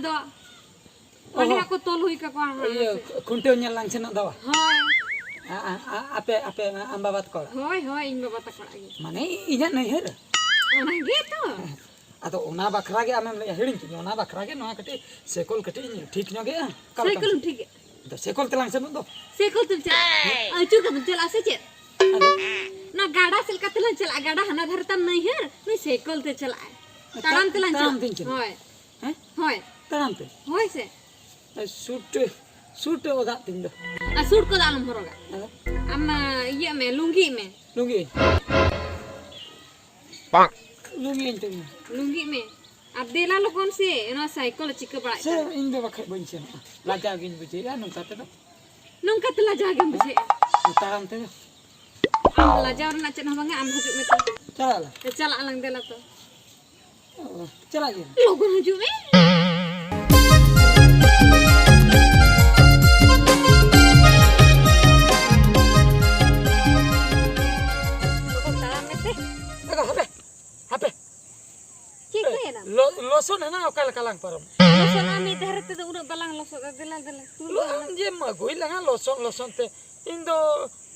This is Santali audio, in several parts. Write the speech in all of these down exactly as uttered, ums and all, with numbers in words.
ᱛᱚ, ᱚᱸᱰᱮ ᱚᱦᱚ᱾ ᱦᱟᱸᱜ ᱠᱚ ᱛᱚᱞ ᱦᱩᱭ ᱠᱟᱠᱚᱣᱟ ᱦᱟᱸᱜ, ᱤᱭᱟᱹ, ᱦᱮᱸ ᱥᱮ? ᱠᱷᱩᱱᱴᱟᱹᱣ ᱧᱮᱞ ᱞᱟᱝ ᱥᱮᱱᱚᱜ ᱫᱚ᱾ ᱦᱳᱭ᱾ ᱟ-, ᱟ-, ᱟ-, ᱟᱯᱮ, ᱟᱯᱮ ᱟᱢ ᱵᱟᱵᱟ ᱛᱟᱠᱚ ᱚᱲᱟᱜ? ᱦᱳᱭ, ᱦᱳᱭ, ᱤᱧ ᱵᱟᱵᱟ ᱛᱟᱠᱚ ᱚᱲᱟᱜ ᱜᱮ᱾ ᱢᱟᱱᱮ ᱤᱧᱟᱹᱜ ᱱᱟᱹᱭᱦᱟᱹᱨ᱾ ᱚᱱᱟ ᱜᱮ ᱛᱚ᱾ ᱟᱫᱚ ᱚᱱᱟ ᱵᱟᱠᱷᱨᱟ ᱜᱮ ᱟᱢᱮᱢ ᱞᱟᱹᱭᱟ, ᱦᱤᱲᱤᱧ ᱠᱤᱧ, ᱚᱱᱟ ᱵᱟᱠᱷᱨᱟ ᱜᱮ ᱱᱚᱣᱟ ᱠᱟᱹᱴᱤᱡ ᱥᱟᱭᱠᱮᱞ ᱠᱟᱹᱴᱤᱡ ᱤᱧ ᱴᱷᱤᱠ ᱧᱚᱜᱮᱜᱼᱟ᱾ ᱚᱠᱟ ᱞᱮᱠᱟ? ᱥᱟᱭᱠᱮᱞ ᱮᱢ ᱴᱷᱤᱠ ᱜᱮ? ᱟᱫᱚ ᱥᱟᱭᱠᱮᱞ ᱛᱮᱞᱟᱝ ᱥᱮᱱᱚᱜ ᱫᱚ᱾ ᱥᱟᱭᱠᱮᱞ ᱛᱮᱢ ᱪᱟᱞᱟᱜᱼᱟ? ᱦᱮᱸ᱾ ᱟᱹᱪᱩᱨ ᱠᱟᱛᱮᱢ ᱪᱟᱞᱟᱜᱼᱟ ᱥᱮ ᱪᱮᱫ? ᱟᱫᱚ? ᱚᱱᱟ ᱜᱟᱰᱟ ᱥᱮᱫ ᱞᱮᱠᱟ ᱛᱮᱞᱟᱝ ᱪᱟᱞᱟᱜᱼᱟ, ᱜᱟᱰᱟ ᱦᱟᱱᱟ ᱫᱷᱟᱨᱮ ᱛᱟᱢ ᱱᱟᱹᱭᱦᱟᱹᱨ, ᱱᱩᱭ ᱥᱟᱭᱠᱮᱞ ᱛᱮ ᱪᱟᱞᱟᱜᱼᱟᱭ᱾ ᱛᱟᱲᱟᱢ ᱛᱮᱞᱟᱝ ᱛᱟᱲᱟᱢ ᱪᱟᱞᱟᱜᱼᱟ᱾ ᱛᱮᱧ ᱪᱟᱞᱟᱜᱼᱟ᱾ ᱦᱳᱭ᱾ ᱦᱮᱸ? ᱦᱳᱭ᱾ ᱛᱟᱲᱟᱢ ᱛᱮ? ᱦᱳᱭ ᱥᱮ᱾ ᱟᱨ ᱥᱩᱴ, ᱥᱩᱴ ᱚᱫᱟᱜ ᱛᱤᱧ ᱫᱚ᱾ ᱟᱨ ᱥᱩᱴ ᱠᱚᱫᱚ ᱟᱞᱚᱢ ᱦᱚᱨᱚᱜᱟ᱾ ᱟᱫᱚ? ᱟᱢ, ᱤᱭᱟᱹᱜ ᱢᱮ, ᱞᱩᱝᱜᱤᱜ ᱢᱮ᱾ ᱞᱩᱝᱜᱤ? ᱞᱩᱝᱜᱤ ᱟᱹᱧ ᱛᱟᱹᱧ ᱢᱮ᱾ ᱞᱩᱝᱜᱤᱜ ᱢᱮ᱾ ᱟᱨ ᱫᱮᱞᱟ ᱞᱚᱜᱚᱱ ᱥᱮ, ᱚᱱᱟ ᱥᱟᱭᱠᱮᱞ ᱪᱤᱠᱟᱹ ᱵᱟᱲᱟᱭᱮᱫ ᱥᱮ ᱠᱟᱱᱟ? ᱤᱧ ᱫᱚ ᱵᱟᱠᱷᱟᱡ ᱵᱟᱹᱧ ᱥᱮᱱᱚᱜᱼᱟ᱾ ᱞᱟᱡᱟᱣ ᱜᱤᱧ ᱵᱩᱡᱷᱟᱹᱣᱮᱫᱼᱟ ᱱᱚᱝᱠᱟ ᱛᱮᱫᱚ᱾ ᱱᱚᱝᱠᱟ ᱛᱮ ᱞᱟᱡᱟᱣ ᱜᱮᱢ ᱵᱩᱡᱷᱟᱹᱣᱮᱫᱼᱟ? ᱛᱟᱲᱟᱢ ᱛᱮᱫᱚ᱾ ᱟᱢ ᱞᱟᱡᱟᱣ ᱨᱮᱱᱟᱜ ᱪᱮᱫ ᱦᱚᱸ ᱵᱟᱝᱟ, ᱟᱢ ᱦᱤᱡᱩᱜ ᱢᱮ ᱛᱚ᱾ ᱪᱟᱞᱟᱜ ᱟᱞᱮ᱾ ᱛᱚ ᱪᱟᱞᱟᱜ ᱟᱞᱟᱝ, ᱫᱮᱞᱟ ᱛᱚ᱾ ᱚ, ᱪᱟᱞᱟᱜ ᱜᱮᱭᱟ᱾ ᱞᱚᱜᱚᱱ ᱦᱤᱡᱩᱜ ᱢᱮ᱾ ᱞᱚᱜᱚᱱ ᱛᱟᱲᱟᱢ ᱢᱮᱥᱮ᱾ ᱟᱫᱚ ᱦᱟᱯᱮ, ᱦᱟᱯᱮ᱾ ᱪᱤᱠᱟᱹᱭᱮᱱᱟᱢ? ᱞᱚ-, ᱞᱚᱥᱚᱫ ᱦᱮᱱᱟᱜ, ᱚᱠᱟ ᱞᱮᱠᱟ ᱞᱟᱝ ᱯᱟᱨᱚᱢ? ᱞᱚᱥᱚᱫ ᱢᱟ ᱢᱤᱫ ᱫᱷᱟᱨᱮ ᱛᱮᱫᱚ ᱩᱱᱟᱹᱜ ᱵᱟᱞᱟᱝ ᱞᱚᱥᱚᱫᱟ, ᱫᱮᱞᱟ, ᱫᱮᱞᱟ, ᱛᱩᱞ ᱞᱚ-, ᱜᱚᱫ ᱟᱢ ᱟᱞᱟᱝ᱾ ᱡᱮᱢ ᱟᱹᱜᱩᱭ ᱞᱟᱝᱟ ᱞᱚᱥᱚᱫ, ᱞᱚᱥᱚᱫ ᱛᱮ᱾ ᱤᱧ ᱫᱚ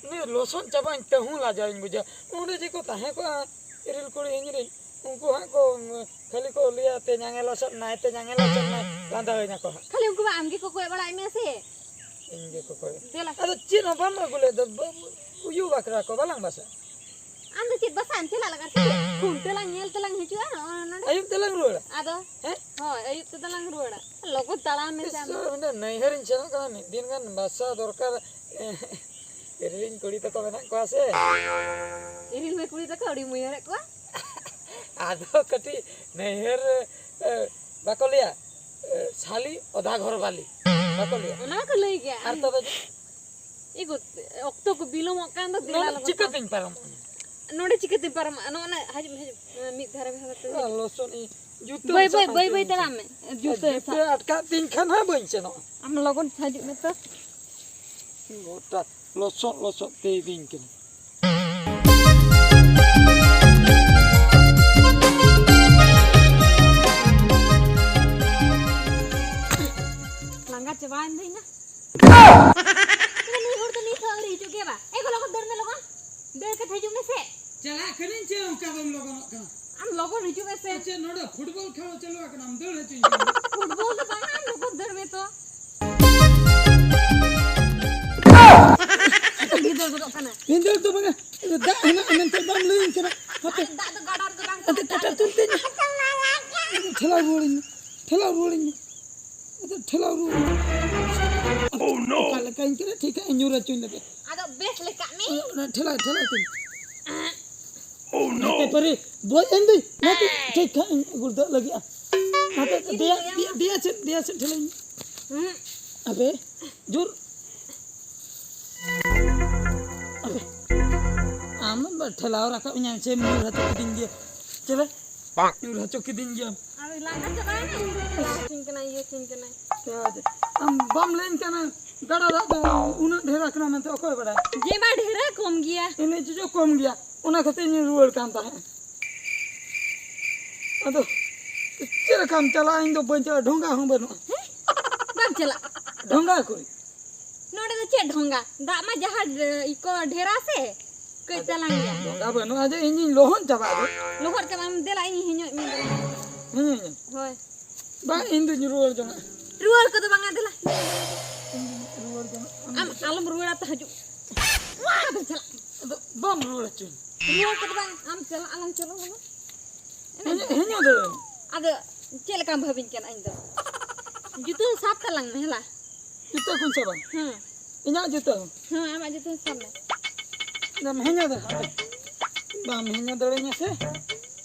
ᱩᱱᱤ ᱞᱚᱥᱚᱫ ᱪᱟᱵᱟᱧ ᱛᱟᱹᱦᱩᱸ ᱞᱟᱡᱟᱣᱤᱧ ᱵᱩᱡᱟ᱾ ᱚᱸᱰᱮ ᱡᱮ ᱠᱚ ᱛᱟᱦᱮᱸ ᱠᱚᱜᱼᱟ ᱤᱨᱤᱞ ᱠᱩᱲᱤ ᱤᱧ ᱨᱤᱱ, ᱩᱱᱠᱩ ᱦᱟᱸᱜ ᱠᱚ, ᱩᱸ, ᱠᱷᱟᱹᱞᱤ ᱠᱚ ᱞᱟᱹᱭᱟ, "ᱛᱮᱧᱟᱝᱮ ᱞᱚᱥᱚᱫ ᱱᱟᱭ, ᱛᱮᱧᱟᱝᱮ ᱞᱚᱥᱚᱫ ᱱᱟᱭ", ᱞᱟᱸᱫᱟᱣᱟᱹᱧᱟ ᱠᱚ ᱦᱟᱸᱜ᱾ ᱠᱷᱟᱹᱞᱤ ᱩᱱᱠᱩ ᱢᱟ ᱟᱢ ᱜᱮᱠᱚ ᱠᱚᱭᱚᱜ ᱵᱟᱲᱟᱭᱮᱫ ᱢᱮᱭᱟ ᱥᱮ? ᱤᱧ ᱜᱮᱠᱚ ᱠᱚᱭᱚᱜ᱾ ᱫᱮᱞᱟ᱾ ᱟᱫᱚ ᱪᱮᱫ ᱦᱚᱸ ᱵᱟᱢ ᱟᱹᱜᱩ ᱞᱮᱫ ᱫᱚ, ᱵᱟᱹᱵᱩ, ᱩᱭᱩ ᱵᱟᱠᱷᱨᱟ ᱠᱚ ᱵᱟᱞᱟᱝ ᱵᱟᱥᱟ? ᱟᱢ ᱫᱚ ᱪᱮᱫ ᱵᱟᱥᱟᱜ ᱮᱢ ᱪᱟᱞᱟᱜ ᱞᱟᱜᱟᱜ ᱥᱮ ᱪᱮᱫ? ᱠᱷᱩᱱᱴᱟᱹᱣ ᱞᱟᱝ ᱧᱮᱞ ᱛᱮᱞᱟᱝ ᱦᱤᱡᱩᱜᱼᱟ, ᱱᱚᱜᱼᱚᱭ ᱱᱚᱰᱮ᱾ ᱟᱹᱭᱩᱵ ᱛᱮᱞᱟᱝ ᱨᱩᱣᱟᱹᱲᱟ? ᱟᱫᱚ? ᱦᱮᱸ? ᱦᱳᱭ, ᱟᱹᱭᱩᱵ ᱛᱮᱫᱚ ᱞᱟᱝ ᱨᱩᱣᱟᱹᱲᱟ᱾ ᱞᱚᱜᱚᱱ ᱛᱟᱲᱟᱢ ᱢᱮᱥᱮ ᱤᱥ, ᱟᱢ ᱫᱚ᱾ ᱚᱸᱰᱮ ᱱᱟᱹᱭᱦᱟᱹᱨᱤᱧ ᱥᱮᱱᱚᱜ ᱠᱟᱱᱟ, ᱢᱤᱫ ᱫᱤᱱ ᱜᱟᱱ ᱵᱟᱥᱟ ᱫᱚᱨᱠᱟᱨ᱾ ᱤᱨᱤᱞᱤᱧ ᱠᱩᱲᱤ ᱛᱟᱠᱚ ᱢᱮᱱᱟᱜ ᱠᱚᱣᱟ ᱥᱮ᱾ ᱤᱨᱤᱞ ᱢᱮ ᱠᱩᱲᱤ ᱛᱟᱠᱚ, ᱟᱹᱰᱤ ᱢᱩᱭᱦᱟᱹᱨᱮᱫ ᱠᱚᱣᱟ᱾ ᱟᱫᱚ ᱠᱟᱹᱴᱤᱡ ᱱᱟᱹᱭᱦᱟᱹᱨ, ᱮ, ᱵᱟᱠᱚ ᱞᱟᱹᱭᱟ, ᱮ, ᱥᱟᱞᱤ ᱚᱫᱷᱟ ᱜᱷᱚᱨ ᱵᱟᱞᱤ, ᱵᱟᱠᱚ ᱞᱟᱹᱭᱟ? ᱚᱱᱟ ᱢᱟᱠᱚ ᱞᱟᱹᱭ ᱜᱮᱭᱟ᱾ ᱟᱨ ᱛᱚᱵᱮ ᱫᱚ? ᱤᱜᱚ, ᱚᱠᱛᱚ ᱠᱚ ᱵᱤᱞᱚᱢᱚᱜ ᱠᱟᱱ ᱫᱚ, ᱫᱮᱞᱟ ᱱᱚᱰᱮ ᱞᱚᱜᱚᱱ ᱪᱤᱠᱟᱹᱛᱤᱧ ᱯᱟᱨᱚᱢᱚᱜᱼᱟ? ᱱᱚᱰᱮ ᱪᱤᱠᱟᱹᱛᱮᱢ ᱯᱟᱨᱚᱢᱚᱜᱼᱟ? ᱱᱚᱜᱼᱚ ᱱᱟ, ᱦᱤᱡᱩᱜ ᱢᱮ, ᱦᱤᱡᱩᱜ ᱢᱮ, ᱢᱤᱫ ᱫᱷᱟᱨᱮ ᱢᱮ, ᱦᱤᱡᱩᱜ ᱢᱮ᱾ ᱟᱨ ᱞᱚᱥᱚᱫ ᱤᱧ, ᱡᱩᱛᱟᱹ ᱵᱟᱹᱭ, ᱥᱟᱵ ᱵᱟᱹᱭ, ᱵᱟᱹᱭ, ᱵᱟᱹᱭ ᱦᱚᱪᱚᱧ ᱛᱟᱲᱟᱢ ᱢᱮ᱾ ᱢᱮ᱾ ᱡᱩᱛᱟᱹ ᱡᱩᱛᱟᱹ ᱥᱟᱵ᱾ ᱟᱴᱠᱟᱜ ᱛᱤᱧ ᱠᱷᱟᱱ ᱦᱟᱸᱜ ᱵᱟᱹᱧ ᱥᱮᱱᱚᱜᱼᱟ᱾ ᱟᱢ ᱞᱚᱜᱚᱱ ᱦᱤᱡᱩᱜ ᱢᱮ ᱛᱚ᱾ ᱜᱚᱴᱟ ᱞᱚᱥᱚᱫ ᱞᱚᱥᱚᱫ ᱛᱮ ᱤᱫᱤᱧ ᱠᱟᱱᱟ᱾ ᱪᱟᱵᱟᱭᱮᱱ ᱫᱚ ᱤᱧ ᱫᱚ᱾ ᱪᱮᱫ ᱱᱩᱭ ᱦᱚᱲ ᱫᱚ ᱱᱤᱛ ᱦᱚᱸ ᱟᱹᱣᱨᱤ ᱦᱤᱡᱩᱜ ᱜᱮᱭᱟ ᱵᱟ? ᱮ ᱜᱚ, ᱞᱚᱜᱚᱱ ᱫᱟᱹᱲ ᱢᱮ, ᱞᱚᱜᱚᱱ᱾ ᱫᱟᱹᱲ ᱠᱟᱛᱮ ᱦᱤᱡᱩᱜ ᱢᱮᱥᱮ᱾ ᱪᱟᱞᱟᱜ ᱠᱟᱹᱱᱟᱹᱧ, ᱪᱮᱫ ᱚᱱᱠᱟ ᱫᱚᱢ ᱞᱚᱜᱚᱱᱚᱜ ᱠᱟᱱᱟ? ᱟᱢ ᱞᱚᱜᱚᱱ ᱦᱤᱡᱩᱜ ᱢᱮᱥᱮ᱾ ᱪᱮᱫ ᱱᱚᱰᱮ ᱯᱷᱩᱴᱵᱚᱞ ᱠᱷᱮᱞ ᱪᱟᱹᱞᱩ ᱟᱠᱟᱱᱟ, ᱟᱢ ᱫᱟᱹᱲ ᱦᱚᱪᱚᱧ ᱠᱟᱱᱟ? ᱯᱷᱩᱴᱵᱚᱞ ᱫᱚ ᱵᱟᱝᱟ, ᱟᱢ ᱞᱚᱜᱚᱱ ᱫᱟᱹᱲ ᱢᱮ ᱛᱚ᱾ ᱵᱷᱤᱸᱫᱟᱹᱲ ᱜᱚᱫᱚᱜ ᱠᱟᱱᱟ᱾ ᱵᱷᱤᱸᱫᱟᱹᱲ ᱫᱚ ᱵᱟᱝᱟ, ᱫᱟᱜ ᱦᱮᱱᱟᱜᱼᱟ ᱢᱮᱱᱛᱮ ᱵᱟᱢ ᱞᱟᱹᱭᱟᱹᱧ ᱠᱟᱱᱟ᱾ ᱦᱟᱯᱮ, ᱫᱟᱜ ᱫᱚ ᱜᱟᱰᱟ ᱨᱮᱫᱚ ᱵᱟᱝ ᱟᱫᱚ ᱠᱟᱴᱟ ᱛᱩᱞ ᱛᱤᱧ ᱢᱮ᱾ ᱴᱷᱮᱞᱟᱣ ᱨᱩᱣᱟᱹᱲᱤᱧ ᱢᱮ, ᱴᱷᱮᱞᱟᱣ ᱨᱩᱣᱟᱹᱲᱤᱧ ᱢᱮ᱾ ᱟᱫᱚ ᱴᱷᱮᱞᱟᱣ ᱨᱩᱣᱟᱹᱲ ᱢᱮ᱾ ᱚᱠᱟ ᱞᱮᱠᱟᱧ ᱠᱟᱱᱟ, ᱴᱷᱤᱠ ᱦᱟᱸᱜ ᱤᱧ ᱧᱩᱨ ᱦᱚᱪᱚᱧ ᱞᱮᱜᱮ᱾ ᱟᱫᱚ ᱵᱮᱥ ᱞᱮᱠᱟᱜ ᱢᱮ᱾ ᱚᱱᱟ ᱴᱷᱮᱞᱟᱣ, ᱴᱷᱮᱞᱟᱣ ᱛᱤᱧ᱾ ᱦᱟᱯᱮ ᱯᱟᱹᱨᱤ, ᱵᱚᱡ ᱮᱱ ᱫᱩᱧ᱾ ᱱᱟᱛᱮ, ᱴᱷᱤᱠ ᱦᱟᱸᱜ ᱤᱧ ᱜᱩᱲᱫᱟᱹᱜ ᱞᱟᱹᱜᱤᱫᱼᱟ᱾ ᱱᱟᱛᱮ, ᱫᱮᱭᱟ, ᱫᱮᱭᱟ, ᱫᱮᱭᱟ ᱥᱮᱫ, ᱫᱮᱭᱟ ᱥᱮᱫ ᱴᱷᱮᱞᱟᱣ ᱤᱧ᱾ ᱦᱩᱸ᱾ ᱟᱯᱮ, ᱡᱳᱨ᱾ ᱟᱯᱮ, ᱟᱢ ᱫᱚ ᱴᱷᱮᱞᱟᱣ ᱨᱟᱠᱟᱵ ᱤᱧᱟᱢ ᱥᱮ, ᱧᱩᱨ ᱦᱚᱪᱚ ᱠᱤᱫᱤᱧ ᱜᱮᱭᱟ᱾ ᱪᱮᱞᱮ? ᱧᱩᱨ ᱦᱚᱪᱚ ᱠᱤᱫᱤᱧ ᱜᱮᱭᱟᱢ᱾ ᱟᱨ ᱞᱟᱸᱜᱟ ᱪᱟᱵᱟᱭᱮᱱᱟ, ᱤᱧ ᱫᱚ ᱴᱷᱮᱞᱟᱣ ᱦᱚᱪᱚᱧ ᱠᱟᱱᱟ, ᱤᱭᱟᱹ ᱦᱚᱪᱚᱧ ᱠᱟᱱᱟᱭ᱾ ᱪᱮᱫ? ᱟᱢ ᱵᱟᱢ ᱞᱟᱹᱭᱟᱹᱧ ᱠᱟᱱᱟ, ᱜᱟᱰᱟ ᱫᱟᱜ ᱫᱚ ᱩᱱᱟᱹᱜ ᱰᱷᱮᱨ ᱟᱠᱟᱱᱟ ᱢᱮᱱᱛᱮ ᱚᱠᱚᱭ ᱵᱟᱲᱟᱭᱟ? ᱡᱮ ᱢᱟ ᱰᱷᱮᱨᱟ ᱠᱚᱢ ᱜᱮᱭᱟ᱾ ᱤᱱᱟᱹᱜ ᱪᱚ ᱠᱚᱢ ᱜᱮᱭᱟ, ᱚᱱᱟ ᱠᱷᱟᱹᱛᱤᱨ ᱤᱧ ᱨᱩᱣᱟᱹᱲ ᱠᱟᱱ ᱛᱟᱦᱮᱸᱫ᱾ ᱟᱫᱚ ᱪᱮᱫ ᱞᱮᱠᱟᱢ ᱪᱟᱞᱟᱜᱼᱟ? ᱤᱧ ᱫᱚ ᱵᱟᱹᱧ ᱪᱟᱞᱟᱜᱼᱟ, ᱰᱷᱚᱸᱜᱟ ᱦᱚᱸ ᱵᱟᱹᱱᱩᱜᱼᱟ᱾ ᱦᱮᱸ? ᱵᱟᱢ ᱪᱟᱞᱟᱜ? ᱰᱷᱚᱸᱜᱟ ᱠᱚᱨᱮ᱾ ᱱᱚᱰᱮ ᱫᱚ ᱪᱮᱫ ᱰᱷᱚᱸᱜᱟ? ᱫᱟᱜ ᱢᱟ ᱡᱟᱦᱟᱸ, ᱮ, ᱤᱠᱚ ᱰᱷᱮᱨᱟ ᱥᱮ? ᱠᱟᱹᱡ ᱛᱟᱞᱟᱝ ᱜᱮᱭᱟ᱾ ᱰᱷᱚᱸᱜᱟ ᱵᱟᱹᱱᱩᱜᱼᱟ ᱡᱮ ᱤᱧᱤᱧ ᱞᱚᱦᱚᱫ ᱪᱟᱵᱟᱜᱼᱟ᱾ ᱞᱚᱦᱚᱫ ᱪᱟᱵᱟᱜ ᱟᱢ, ᱫᱮᱞᱟ ᱤᱧ ᱦᱤᱧᱚᱜ ᱢᱮ ᱫᱮᱞᱟ᱾ ᱦᱮᱸ, ᱦᱮᱸ᱾ ᱦᱳᱭ᱾ ᱵᱟᱝ, ᱤᱧ ᱫᱩᱧ ᱨᱩᱣᱟᱹᱲ ᱡᱚᱝᱟ᱾ ᱨᱩᱣᱟᱹᱲ ᱠᱚᱫᱚ ᱵᱟᱝᱟ, ᱫᱮᱞᱟ᱾ ᱤᱧ ᱫᱩᱧ ᱨᱩᱣᱟᱹᱲ ᱡᱚᱝᱟ᱾ ᱟᱢ ᱟᱞᱚᱢ ᱨᱩᱣᱟᱹᱲᱟ, ᱛᱚ ᱦᱤᱡᱩᱜ᱾ ᱟᱫᱚ ᱪᱟᱞᱟᱜ᱾ ᱟᱫᱚ ᱵᱟᱢ ᱨᱩᱣᱟᱹᱲ ᱦᱚᱪᱚᱧ᱾ ᱨᱩᱣᱟᱹᱲ ᱠᱚᱫᱚ ᱵᱟᱝ, ᱟᱢ ᱪᱟᱞᱟᱜ ᱟᱞᱟᱝ, ᱪᱚᱞᱚ ᱞᱚᱜᱚᱱ᱾ ᱦᱮᱸ, ᱦᱮᱸ, ᱫᱟᱹᱲ᱾ ᱟᱫᱚ ᱪᱮᱫ ᱞᱮᱠᱟᱢ ᱵᱷᱟᱹᱵᱤᱧ ᱠᱟᱱᱟ ᱤᱧ ᱫᱚ? ᱡᱩᱛᱟᱹ ᱥᱟᱵ ᱛᱟᱞᱟᱝ ᱢᱮ, ᱦᱮᱞᱟ᱾ ᱡᱩᱛᱟᱹ ᱠᱚᱧ ᱥᱟᱵᱟ? ᱦᱮᱸ᱾ ᱤᱧᱟᱹᱜ ᱡᱩᱛᱟᱹ ᱦᱚᱸ? ᱦᱮᱸ, ᱟᱢᱟᱜ ᱡᱩᱛᱟᱹ ᱦᱚᱸ ᱥᱟᱵ ᱢᱮ᱾ ᱵᱟᱢ ᱦᱮᱧᱟ ᱫᱟᱲᱮ-, ᱵᱟᱢ ᱦᱮᱧᱟ ᱫᱟᱲᱮᱭᱟᱹᱧᱟ ᱥᱮ?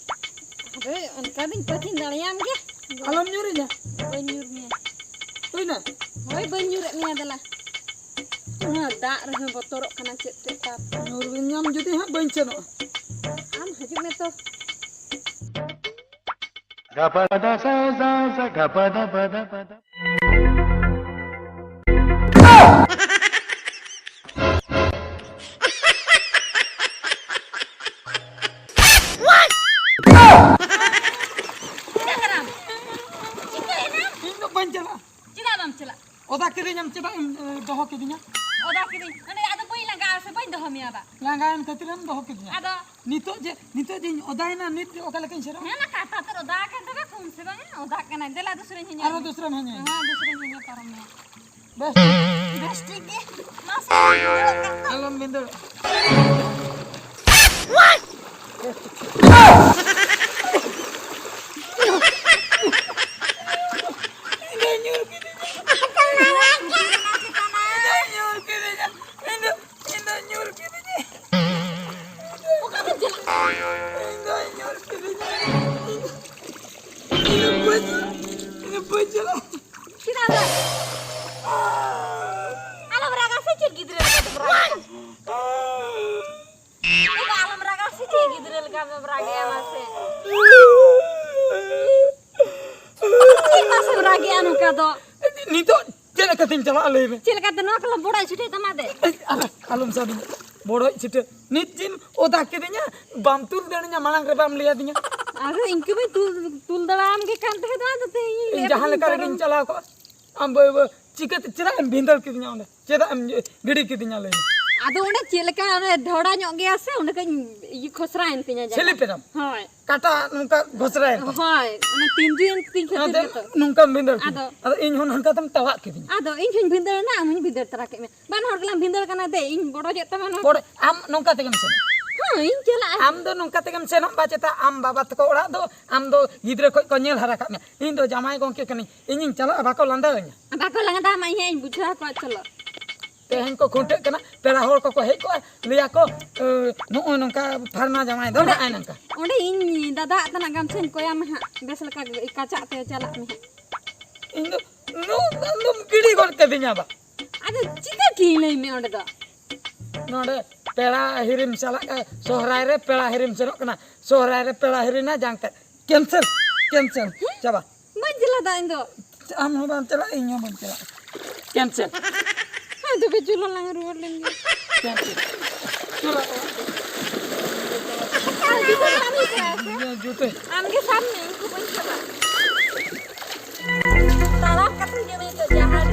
ᱟᱫᱚ ᱚᱱᱠᱟ ᱫᱚᱧ ᱯᱟᱹᱪᱤᱱ ᱫᱟᱲᱮᱭᱟᱢ ᱜᱮ᱾ ᱟᱞᱚᱢ ᱧᱩᱨᱤᱧᱟ᱾ ᱵᱟᱹᱧ ᱧᱩᱨ ᱢᱮᱭᱟ᱾ ᱦᱩᱭᱱᱟ? ᱦᱳᱭ, ᱵᱟᱹᱧ ᱧᱩᱨᱮᱫ ᱢᱮᱭᱟ, ᱫᱮᱞᱟ᱾ ᱚᱱᱟ ᱫᱟᱜ ᱨᱮᱦᱚᱸ ᱵᱚᱛᱚᱨᱚᱜ ᱠᱟᱱᱟ, ᱪᱮᱫ ᱛᱮ ᱛᱟᱯ᱾ ᱧᱩᱨ ᱧᱟᱢ ᱡᱩᱫᱤ ᱦᱟᱸᱜ ᱵᱟᱹᱧ ᱥᱮᱱᱚᱜᱼᱟ᱾ ᱟᱢ ᱦᱤᱡᱩᱜ ᱢᱮ ᱛᱚ᱾ ᱪᱤᱠᱟᱹ ᱠᱟᱱᱟᱢ? ᱪᱤᱠᱟᱹᱭᱮᱱᱟ? ᱤᱧ ᱫᱚ ᱵᱟᱹᱧ ᱪᱟᱞᱟᱜᱼᱟ᱾ ᱪᱮᱫᱟᱜ ᱵᱟᱢ ᱪᱟᱞᱟᱜ? ᱥᱮ ᱵᱟᱹᱧ ᱫᱚᱦᱚ ᱢᱮᱭᱟ ᱵᱟ᱾ ᱞᱟᱸᱜᱟᱭᱮᱱ ᱠᱷᱟᱹᱛᱤᱨᱮᱢ ᱫᱚᱦᱚ ᱠᱮᱫᱤᱧᱟ᱾ ᱟᱫᱚ ᱱᱤᱛᱚᱜ ᱡᱮ, ᱱᱤᱛᱚᱜ ᱡᱮᱧ ᱚᱫᱟᱭᱮᱱᱟ, ᱱᱤᱛ ᱚᱠᱟ ᱞᱮᱠᱟᱧ ᱥᱮᱱᱚᱜᱼᱟ? ᱦᱮᱸ, ᱢᱟ ᱠᱟᱴᱟ ᱛᱮ ᱚᱫᱟ ᱟᱠᱟᱱ ᱛᱟᱢᱟ, ᱠᱚᱢ ᱥᱮ ᱵᱟᱝ ᱚᱫᱟᱜ ᱠᱟᱱᱟᱭ᱾ ᱫᱮᱞᱟ ᱫᱩᱥᱨᱟᱧ ᱦᱮᱸ ᱟᱨᱦᱚᱸ ᱫᱩᱥᱨᱟᱢ ᱦᱮᱸ ᱦᱮᱸ᱾ ᱦᱮᱸ, ᱫᱩᱥᱨᱟᱧ ᱦᱮᱸ ᱯᱟᱨᱚᱢ ᱢᱮᱭᱟ᱾ ᱵᱮᱥ ᱴᱷᱤᱠ᱾ ᱵᱮᱥ ᱴᱷᱤᱠ ᱜᱮ᱾ ᱢᱟ ᱥᱮ ᱵᱷᱤᱸᱫᱟᱹᱲᱚᱜ ᱠᱟᱱ ᱫᱚ᱾ ᱟᱞᱚᱢ ᱵᱷᱤᱸᱫᱟᱹᱲᱚᱜ᱾ ᱤᱧ ᱫᱚ ᱧᱩᱨ ᱠᱤᱫᱤᱧᱟ᱾ ᱤᱧ ᱫᱚ ᱧᱩᱨ ᱠᱤᱫᱤᱧᱟ᱾ ᱤᱧ ᱫᱚ, ᱤᱧ ᱫᱚ ᱧᱩᱨ ᱠᱤᱫᱤᱧᱟ᱾ ᱚᱠᱟᱨᱮ ᱪᱟᱞᱟᱜ? ᱤᱧ ᱫᱚ ᱧᱩᱨ ᱠᱤᱫᱤᱧᱟ᱾ ᱤᱧ ᱫᱚ, ᱤᱧ ᱫᱚ ᱵᱟᱹᱧ ᱪᱟᱞᱟᱜᱼᱟ᱾ ᱤᱧ ᱫᱚ ᱵᱟᱹᱧ ᱪᱟᱞᱟᱜᱼᱟ᱾ ᱪᱮᱫᱟᱜ ᱫᱚ? ᱟᱞᱚᱢ ᱨᱟᱜᱟ ᱥᱮ ᱪᱮᱫ ᱜᱤᱫᱽᱨᱟᱹ ᱞᱮᱠᱟ ᱫᱚᱢ ᱨᱟᱜᱟ? ᱮ ᱵᱟ, ᱟᱞᱚᱢ ᱨᱟᱜᱟ ᱥᱮ ᱪᱮᱫ ᱜᱤᱫᱽᱨᱟᱹ ᱞᱮᱠᱟ ᱫᱚᱢ ᱨᱟᱜᱮᱜᱼᱟ ᱢᱟᱥᱮ? ᱪᱮᱫ ᱢᱟᱥᱮᱢ ᱨᱟᱜᱮᱜᱼᱟ ᱱᱚᱝᱠᱟ ᱫᱚ? ᱱᱤᱛᱚᱜ ᱪᱮᱫ ᱞᱮᱠᱟᱛᱤᱧ ᱪᱟᱞᱟᱜᱼᱟ ᱞᱟᱹᱭ ᱢᱮ? ᱪᱮᱫ ᱞᱮᱠᱟᱛᱮ ᱱᱚᱣᱟ ᱠᱚᱞᱮ ᱵᱚᱲᱚᱡ ᱥᱩᱴᱷᱟᱹᱭ ᱛᱟᱢᱟ ᱫᱮ? ᱟᱨ ᱟᱞᱚᱢ ᱥᱟᱰᱮᱧᱟ᱾ ᱵᱚᱲᱚᱡ ᱥᱩᱴᱷᱟᱹ᱾ ᱱᱤᱛ ᱡᱮᱢ ᱚᱫᱟ ᱠᱤᱫᱤᱧᱟ, ᱵᱟᱢ ᱛᱩᱞ ᱫᱟᱲᱮᱧᱟ, ᱢᱟᱲᱟᱝ ᱨᱮ ᱵᱟᱢ ᱞᱟᱹᱭ ᱟᱫᱤᱧᱟ᱾ ᱟᱫᱚ ᱤᱧ ᱠᱤ ᱵᱟᱹᱧ ᱛᱩᱞ, ᱛᱩᱞ ᱫᱟᱲᱮᱭᱟᱢ ᱜᱮ ᱠᱟᱱ ᱛᱟᱦᱮᱸ ᱫᱚ, ᱟᱫᱚ ᱛᱮᱦᱮᱧ ᱤᱧ ᱤᱧ ᱞᱟᱹᱭ ᱡᱟᱦᱟᱸ ᱟᱫᱤᱧ ᱞᱮᱠᱟ ᱠᱟᱨᱚᱱ ᱨᱮᱜᱤᱧ ᱪᱟᱞᱟᱣ ᱠᱚᱜᱼᱟ, ᱟᱢ ᱵᱟᱹᱭ ᱵᱟᱹᱭ ᱪᱤᱠᱟᱹᱛᱮ, ᱪᱮᱫᱟᱜ ᱮᱢ ᱵᱷᱤᱸᱫᱟᱹᱲ ᱠᱤᱫᱤᱧᱟ ᱚᱸᱰᱮ? ᱪᱮᱫᱟᱜ ᱮᱢ ᱜᱤᱰᱤ ᱠᱤᱫᱤᱧᱟ ᱞᱟᱹᱭ ᱢᱮ? ᱟᱫᱚ ᱚᱸᱰᱮ ᱪᱮᱫ ᱞᱮᱠᱟ ᱚᱱᱮ ᱰᱷᱚᱲᱟ ᱧᱚᱜ ᱜᱮᱭᱟ ᱥᱮ, ᱚᱸᱰᱮ ᱠᱟᱹᱡ ᱤᱭᱟᱹ ᱠᱷᱚᱥᱨᱟᱭᱮᱱ ᱛᱤᱧᱟ ᱡᱟᱸᱜᱟ᱾ ᱥᱤᱞᱤᱯ ᱮᱱᱟᱢ? ᱦᱳᱭ᱾ ᱠᱟᱴᱟ ᱱᱚᱝᱠᱟ ᱜᱷᱚᱥᱨᱟᱭᱮᱱ ᱛᱟᱢᱟ? ᱦᱳᱭ, ᱚᱱᱟ ᱛᱤᱸᱡᱩᱭᱮᱱ ᱛᱤᱧ ᱠᱷᱟᱹᱛᱤᱨ ᱟᱫᱚ ᱜᱮᱛᱚ᱾ ᱱᱚᱝᱠᱟᱢ ᱵᱷᱤᱸᱫᱟᱹᱲ ᱠᱤᱫᱤᱧᱟ᱾ ᱟᱫᱚ? ᱟᱫᱚ ᱤᱧ ᱦᱚᱸ ᱱᱚᱝᱠᱟ ᱛᱮᱢ ᱴᱟᱣᱟᱜ ᱠᱤᱫᱤᱧᱟ᱾ ᱟᱫᱚ ᱤᱧ ᱦᱚᱸᱧ ᱵᱷᱤᱸᱫᱟᱹᱲ ᱮᱱᱟ, ᱟᱢ ᱦᱚᱸᱧ ᱵᱷᱤᱸᱫᱟᱹᱲ ᱛᱚᱨᱟ ᱠᱮᱫ ᱢᱮ᱾ ᱵᱟᱱᱟ ᱦᱚᱲ ᱜᱮᱞᱟᱝ ᱵᱷᱤᱸᱫᱟᱹᱲ ᱠᱟᱱᱟ ᱫᱮ, ᱤᱧ ᱵᱚᱲᱚᱡᱚᱜ ᱛᱟᱢᱟ ᱱᱚᱣᱟ᱾ ᱵᱚᱲᱚᱡ, ᱟᱢ ᱱᱚᱝᱠᱟ ᱛᱮᱜᱮᱢ ᱥᱮᱱᱚᱜ᱾ ᱦᱮᱸ, ᱤᱧ ᱪᱟᱞᱟᱜᱼᱟ᱾ ᱟᱢ ᱫᱚ ᱱᱚᱝᱠᱟ ᱛᱮᱜᱮᱢ ᱥᱮᱱᱚᱜ ᱵᱟ ᱪᱮᱛᱟ, ᱟᱢ ᱵᱟᱵᱟ ᱛᱟᱠᱚ ᱚᱲᱟᱜ ᱫᱚ ᱟᱢ ᱫᱚ ᱜᱤᱫᱽᱨᱟᱹ ᱠᱷᱚᱡ ᱠᱚ ᱧᱮᱞ ᱦᱟᱨᱟ ᱠᱟᱜ ᱢᱮᱭᱟ᱾ ᱤᱧ ᱫᱚ ᱡᱟᱢᱟᱭ ᱜᱚᱝᱠᱮ ᱠᱟᱹᱱᱟᱹᱧ, ᱤᱧᱤᱧ ᱪᱟᱞᱟᱜᱼᱟ, ᱵᱟᱠᱚ ᱞᱟᱸᱫᱟᱣᱟᱹᱧᱟ᱾ ᱵᱟᱠᱚ ᱞᱟᱸᱫᱟ ᱟᱢᱟ, ᱤᱧ ᱦᱟᱸᱜ ᱤᱧ ᱵᱩᱡᱷᱟᱹᱣ ᱟᱠᱚᱣᱟ, ᱪᱚᱞᱚ᱾ ᱛᱮᱦᱮᱧ ᱠᱚ ᱠᱷᱩᱱᱴᱟᱹᱜ ᱠᱟᱱᱟ, ᱯᱮᱲᱟ ᱦᱚᱲ ᱠᱚᱠᱚ ᱦᱮᱡ ᱠᱚᱜᱼᱟ, ᱞᱟᱹᱭᱟ ᱠᱚ, "ᱮ, ᱱᱚᱜᱼᱚᱭ ᱱᱚᱝᱠᱟ ᱯᱷᱟᱨᱱᱟ ᱡᱟᱶᱟᱭ ᱫᱚ ᱚᱸᱰᱮ, ᱱᱚᱜᱼᱚᱭ ᱱᱚᱝᱠᱟ᱾" ᱚᱸᱰᱮ ᱤᱧ ᱫᱟᱫᱟ ᱟᱜ ᱛᱟᱱᱟᱜ ᱜᱟᱢᱪᱷᱟᱧ ᱠᱚᱭᱟᱢᱟ ᱦᱟᱸᱜ, ᱵᱮᱥ ᱞᱮᱠᱟ ᱜᱮ ᱠᱟᱪᱟᱜ ᱛᱮ ᱪᱟᱞᱟᱜ ᱢᱮ ᱦᱟᱸᱜ᱾ ᱤᱧ ᱫᱚ ᱱᱚᱣᱟ ᱫᱚᱢ ᱜᱤᱰᱤ ᱜᱚᱫ ᱠᱟᱹᱫᱤᱧᱟ ᱵᱟ᱾ ᱟᱫᱚ ᱪᱤᱠᱟᱹ ᱠᱤᱧ ᱞᱟᱹᱭ ᱢᱮ ᱚᱸᱰᱮ ᱫᱚ? ᱱᱚᱰᱮ ᱯᱮᱲᱟ ᱦᱤᱨᱤᱢ ᱪᱟᱞᱟᱜ ᱠᱟᱱᱟ, ᱥᱚᱦᱨᱟᱭ ᱨᱮ ᱯᱮᱲᱟ ᱦᱤᱨᱤᱢ ᱥᱮᱱᱚᱜ ᱠᱟᱱᱟ, ᱥᱚᱦᱨᱟᱭ ᱨᱮ ᱯᱮᱲᱟ ᱦᱤᱨᱤ ᱨᱮᱱᱟᱜ ᱡᱟᱝ ᱛᱮᱫ᱾ ᱠᱮᱱᱥᱮᱞ, ᱠᱮᱱᱥᱮᱞ, ᱦᱮᱸ? ᱪᱟᱵᱟ᱾ ᱵᱟᱹᱧ ᱪᱟᱞᱟᱜ ᱫᱟ ᱤᱧ ᱫᱚ᱾ ᱟᱢ ᱦᱚᱸ ᱵᱟᱢ ᱪᱟᱞᱟᱜᱼᱟ, ᱤᱧ ᱦᱚᱸ ᱵᱟᱹᱧ ᱪᱟᱞᱟᱜᱼᱟ᱾ ᱠᱮᱱᱥᱮᱞ᱾ ᱦᱮᱸ, ᱛᱚᱵᱮ ᱪᱚᱞᱚ ᱞᱟᱝ ᱨᱩᱣᱟᱹᱲ ᱞᱮᱱ ᱜᱮ᱾ ᱠᱮᱱᱥᱮᱞ᱾ ᱪᱚᱞᱚ ᱚᱲᱟᱜ ᱛᱮ᱾ ᱟᱨ ᱡᱩᱛᱟᱹ ᱵᱟᱝ ᱦᱩᱭ ᱠᱟᱱᱟ ᱥᱮ? ᱤᱧᱟᱹᱜ ᱡᱩᱛᱟᱹ᱾ ᱟᱢ ᱜᱮ ᱥᱟᱵ ᱢᱮ, ᱤᱧ ᱫᱚ ᱵᱟᱹᱧ ᱥᱟᱵᱟ᱾ ᱛᱟᱲᱟᱢ ᱠᱟᱛᱮ ᱜᱮ ᱱᱤᱛᱚᱜ ᱡᱟᱦᱟᱸ